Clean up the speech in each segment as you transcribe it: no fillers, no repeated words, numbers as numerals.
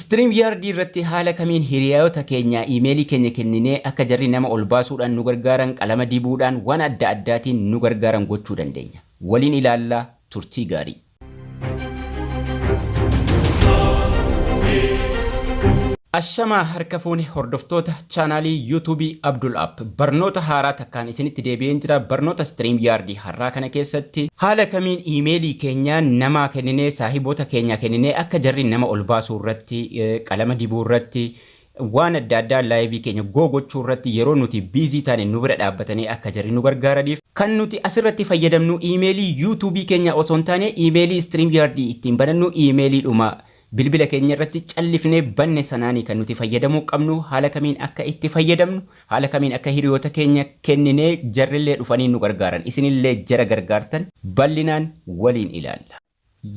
StreamYard irratti haala kamiin hiriyoota keenya iimeelii keenya kenninee akka jarri nama ol baasuudhaan nu gargaaran, qalama dibuudhaan, waan adda addaatiin nu gargaaran gochuu dandeenya? Waliin ilaallaa, turtii gaarii. Ashamaa, harka fuune hordoftoota chaanaalii YouTubeii Abdul App. Barnoota haaraa takkaan isinitti deebi'een jira. Barnoota StreamYard har'aa kana keessatti haala kamiin iimeelii keenya namaa kenninee, saahiboota keenya kenninee, akka jarri nama ol baasuu irratti, qalama dibuu irratti, waan adda addaa liveii keenya go gochuu irratti, yeroo nuti busy taane nu bira dhaabbatanii akka jarri nu gargaaraniif, kan nuti asirratti fayyadamnu iimeelii YouTubeii keenya osoo hin taane, iimeelii StreamYard ittiin banannu, iimeeliidhuma bilbila keenya irratti callifnee banne sanaanii kan nuti fayyadamuu qabnu. Haala kamiin akka itti fayyadamnu, haala kamiin akka hiriyoota keenya kenninee jarrillee dhufanii nu gargaaran, isinillee jara gargaartan bal'inaan waliin ilaalla.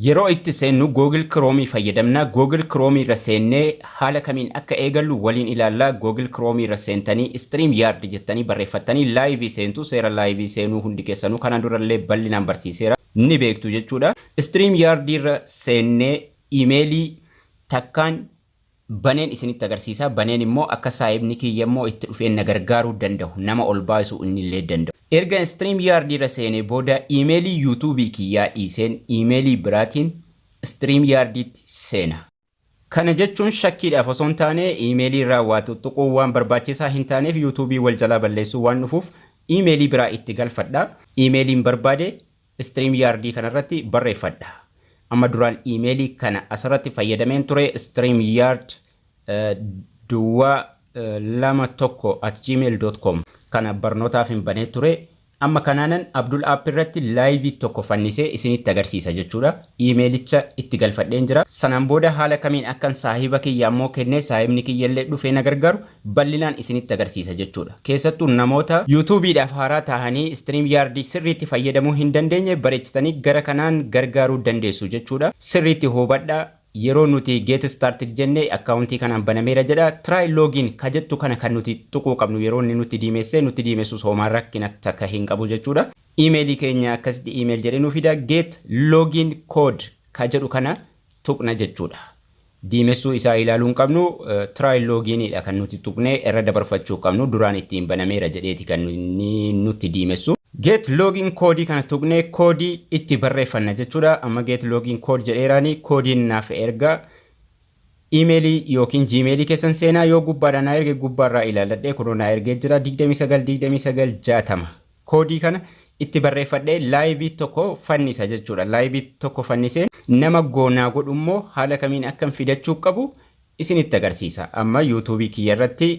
Yeroo itti seennu Google Chrome fayyadamna. Google Chrome irra seennee haala kamiin akka eegallu waliin ilaalla. Google Chrome irra seentanii StreamYard jettanii barreeffattanii liveii seentu. Seera liveii seenuu hundi keessanuu kanaan durallee bal'inaan barsiiseera. Ni beektu jechuudha. StreamYard irra seennee iimeelii takkaan baneen isinitti agarsiisa. Baneen immoo akka saahibni kiyya immoo itti dhufee na gargaaruu danda'u. Nama ol baasuu inni illee danda'u. Erga StreamYard irra seenee booda iimeelii YouTubeii kiyyaa dhiiseen iimeelii biraatiin StreamYarditti seena. Kana jechuun shakkiidhaaf osoo hin taane, iimeelii irraa waa tuttuquu waan barbaachisaa hin taaneef, YouTubeii wal jalaa balleessuu waan dhufuuf iimeelii biraa itti galfadha. Iimeeliin barbaade StreamYard kanarratti barreeffadha. Amma duraan iimeelii kana asirratti fayyadameen ture, streamyard 21@gmail.com kana barnootaaf hin banee ture. Amma kanaanan Abdul App irratti liveii tokko fannisee isinitti agarsiisa jechuudha. Iimeelicha itti galfadheen jira. Sanaan booda haala kamiin akkan saahiba kiyya ammoo kennee saahibni kiyyallee dhufee na gargaaru bal'inaan isinitti agarsiisa jechuudha. Keessattuu namoota YouTubeiidhaaf haaraa tahanii StreamYard sirriitti fayyadamuu hin dandeenye bareechitanii gara kanaan gargaaruu dandeessu jechuudha. Sirriitti hubadhaa. Yeroo nuti "Get started" jenne akkaawuntii kanaan banameera jedha. "Try login" ka jettu kana kan nuti tuquu qabnu. Yeroo inni nutti diimessee nutti diimessus homaa rakkina takka hin qabu jechuudha. Iimeelii keenya akkasitti email jedhee nu fida. "Get login code" ka jedhu kana tuqna jechuudha. Diimessuu isaa ilaaluu hin qabnu. "Try loginidha kan nuti tuqnee irra dabarfachuu qabnu. Duraan ittiin banameera jedheeti kan inni nutti diimessu. "Get login code" kana tuqnee koodii itti barreeffanna jechuudha. Amma "Get login code" jedheeraani, koodiin naaf erga. Iimeelii yookiin Gmailii keessan seenaa, yoo gubbaadhaa naa erge gubbaarraa ilaalladhee, kunoo naa ergee jira, 29 29 60. Koodii kana itti barreeffadhee liveii tokko fannisa jechuudha. Liveii tokko fannisee nama goonaa godhu immoo haala kamiin akkan fidachuu qabu isinitti agarsiisa. Amma YouTubeii kiyya irratti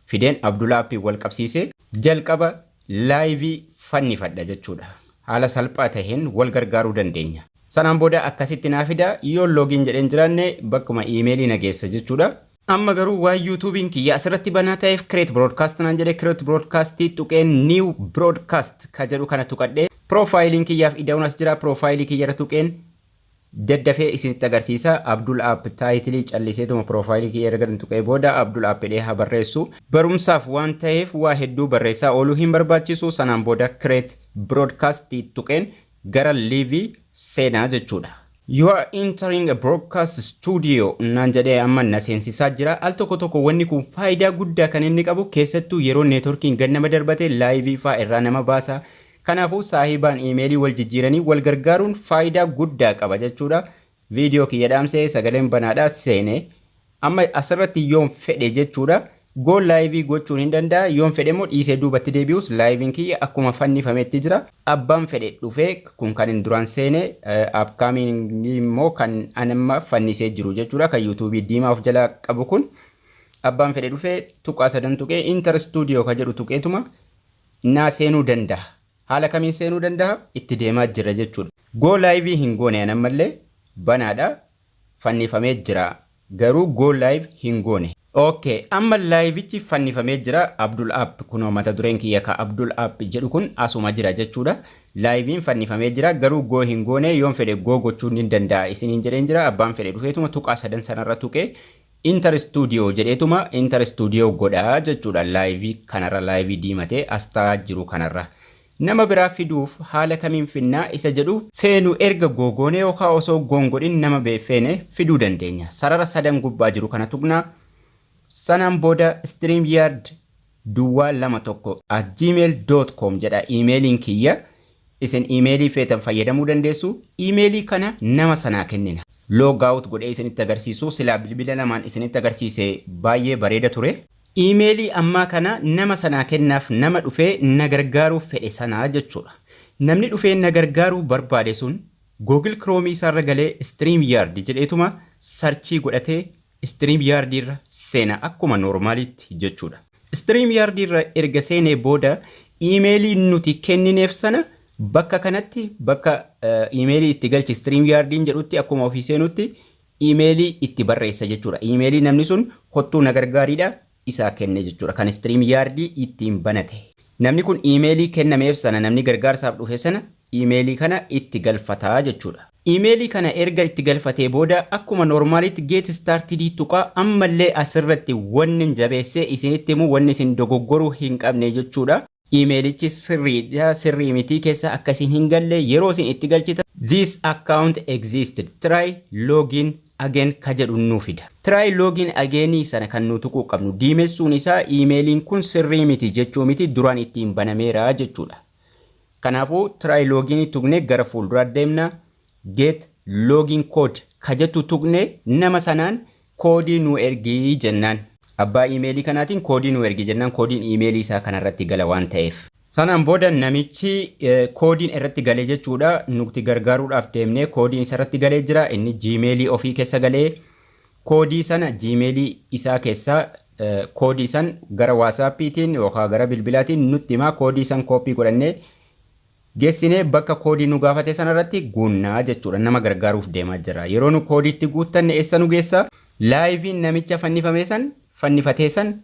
fideen Abdulaa Appii wal qabsiisee jalqaba liveii fannifadha jechuudha. Haala salphaa taheen wal gargaaruu dandeenya. Sanaan booda akkasitti naa fida. Yoo "login" jedheen jiraanne bakkuma iimeelii na geessa jechuudha. Amma garuu waan YouTubeiin kiyya asirratti banaa ta'eef "Create broadcast" naan jedhe. "Create broadcast" tuqeen "New broadcast" ka jedhu kana tuqadhee, profileiin kiyyaaf ida'uun as jira. Profileii kiyyarra tuqeen daddafee isinitti agarsiisa. Abdul App titleii calliseetuma profileii kiyya erga tuqee booda Abdul App jedhee haa barreessu. Barumsaaf waan ta'eef waa hedduu barreessaa ooluu hin barbaachisu. Sanaan booda "Create broadcast" tuqeen gara liveii seenaa jechuudha. "You are entering a broadcast studio" naan jedhee amma na seensisaa jira. Al tokko tokko wanni kun faayidaa guddaa kan inni qabu, keessattuu yeroo networkiin gad nama darbate liveii faa irraa nama baasa. Kanaafuu saahibaan iimeelii wal jijjiiranii wal gargaaruun faayidaa guddaa qaba jechuudha. Viidiyoo kiyya dhaamsee, sagaleen banaadhaa, seene. Amma asirratti yoon fedhe jechuudha, go liveii gochuun hin danda'a. Yoon fedhe immoo dhiisee duubatti deebi'us liveiin kiyya akkuma fannifametti jira. Abbaan fedhe dhufee, kun kan hin duraan seene, upcomingii immoo kan anamma fannisee jiru jechuudha. Kan YouTubeii diimaa of jalaa qabu kun, abbaan fedhe dhufee tuqaa sadan tuqee "Enter studio" ka jedhu tuqeetuma naa seenuu danda'a. Haala kamiin seenuu danda'a? Itti deemaa jira jechuudha. Go liveii hin goone, ammallee banaadha, fannifamee jira. Garuu go live hin goone. Okay, amma liveichi fannifamee jira. Abdul App kunoo mata dureen kiyya ka Abdul App jedhu kun asuma jira jechuudha. Liveiin fannifamee jira, garuu go hin goone. Yoon fedhe go gochuun ni danda'a isiniin jedheen jira. Abbaan fedhe dhufeetuma tuqaa sadan sanarra tuqee "Enter studio" jedheetuma enter studio godhaa jechuudha. Liveii kanarra, liveii diimatee as ta'aa jiru kanarra. Nama biraa fiduuf haala kamiin finnaa isa jedhu feenu erga googoonee yookaan osoo goongodhin nama feene fiduu dandeenya. Sarara sadan gubbaa jiru kana tuqnaa. Sanaan booda streamyard 021@gmail.com jedha iimeeliin kiyya. Isin iimeelii feetan fayyadamuu dandeessu. Iimeelii kana nama sanaa kennina. Log out godhee isinitti agarsiisu, silaa bilbila lamaan isinitti agarsiise baay'ee bareeda ture. Iimeelii ammaa kana nama sanaa kennaaf, nama dhufee na gargaaruu fedhe sanaa jechuudha. Namni dhufee na gargaaruu barbaade sun Google Chrome isaarra galee StreamYard jedheetuma search godhatee StreamYard irra seena akkuma normaalitti jechuudha. StreamYard irra erga seenee booda iimeelii nuti kennineef sana bakka kanatti, bakka iimeelii itti galchi StreamYardiin jedhutti, akkuma ofii seenutti iimeelii itti barreessa jechuudha. Iimeelii namni sun kottuu na gargaariidha isaa kenne jechuudha. Kan StreamYardii ittiin banate. Namni kun iimeelii kennameef sana, namni gargaarsaaf dhufe sana, iimeelii kana itti galfataa jechuudha. Iimeelii kana erga itti galfatee booda akkuma normaalitti get started tuqaa. Ammallee asirratti wanni jabeessee isinitti himu, wanni isin dogoggoruu hin qabne jechuudha. Iimeelichi sirriidha sirrii mitii keessa akkasiin hin galle, yeroo isin itti galchitan "This account existed, try login again" ka jedhu nuu fida. Try login again sana kan nu tuquu qabnu. Diimessuun isaa iimeeliin kun sirrii miti jechuu miti, duraan ittiin banameera jechuudha. Kanaafuu try login tuqnee gara fuulduraa deemna. Get login code ka jettu tuqnee nama sanaan koodii nu ergii jennaan. Abbaa iimeelii kanaatiin koodii nu ergi jennaan, koodiin iimeelii isaa kanarratti gala waan ta'eef. Sanaan booda namichi koodiin irratti galee jechuudha. Nuti gargaaruudhaaf deemnee koodiin isarratti galee jira. Inni Gmailii ofii keessa galee koodii sana Gmailii isaa keessaa koodii san gara WhatsAppiitiin yookaan gara bilbilaatiin nutti himaa. Koodii san copy godhannee geessinee bakka koodii nu gaafate sanarratti guunnaa jechuudha. Nama gargaaruuf deemaa jira. Yeroo nu koodiitti guuttanne eessa nu geessa? Liveiin namicha fannifame san, fannifatee san,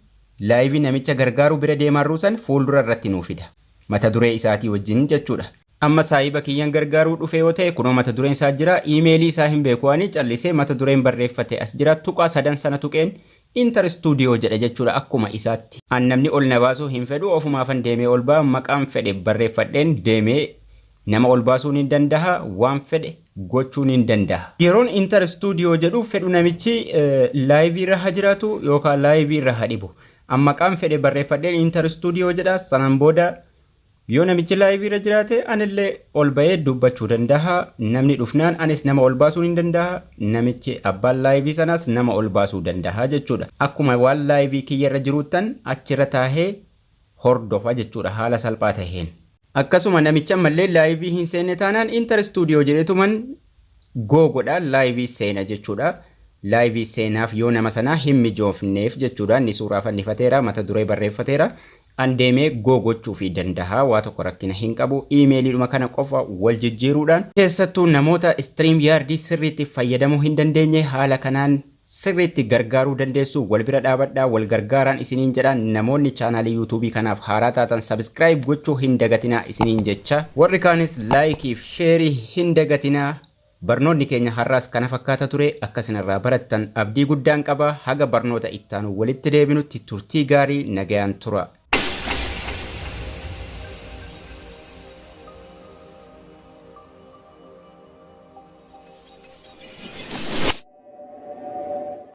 live namicha gargaaruu bira deemaarruu san fuuldura irratti nuu fida. Mata duree isaatii wajjin jechuudha. Amma saahiba kiyyan gargaaruu dhufe yoo ta'e, kunoo mata dureen isaa jira. Iimeelii isaa hin beeku, ani callisee mata dureen barreeffate as jira. Tuqaa sadan sana tuqeen enter studio jedha jechuudha akkuma isaatti. An namni ol na baasuu hin fedhu, ofumaafan deemee ol ba'a. Maqaan fedhe barreeffadheen deemee nama ol baasuun hin danda'a, waan fedhe gochuun hin danda'a. Yeroon enter studio jedhu, fedhu namichi live irra haa jiraatu yookaan live irra haa dhibu. An maqaan fedhe barreeffadheen enter studio jedha. Sanaan booda yoo namichi live irra jiraate anillee ol ba'ee dubbachuu danda'a. Namni dhufnaan anis nama ol baasuu hin danda'a. Namichi abbaan live sanaas nama ol baasuu danda'a jechuudha. Akkuma waan live kiyya irra jiruuttan achirra taahee hordofa jechuudha haala salphaa taheen. Akkasuma namicha ammallee live hin seenne taanaan enter studio jedhetuman go godha, live seena jechuudha. Live seenaaf yoo nama sanaa hin mijoofneef jechuudha. Inni suuraa fannifateera, mata duree barreeffateera. An deemee go gochuu fi danda'a, waa tokko rakkina hin qabu. Iimeeliidhuma kana qofa wal jijjiiruudhaan keessattuu namoota StreamYardii sirriitti fayyadamuu hin dandeenye haala kanaan sirriitti gargaaruu dandeessu. Wal bira dhaabadhaa, wal gargaaraan isiniin jedha. Namoonni chaanaalii YouTubeii kanaaf haaraa taatan subscribe gochuu hin dagatinaa isiniin jecha, warri kaanis likeii fi share hin dagatinaa. Barnoonni keenya har'aas kana fakkaata ture. Akkasinirraa barattan abdii guddaan qaba. Haga barnoota ittaanu walitti deebinutti turtii gaarii, nagayaan tura.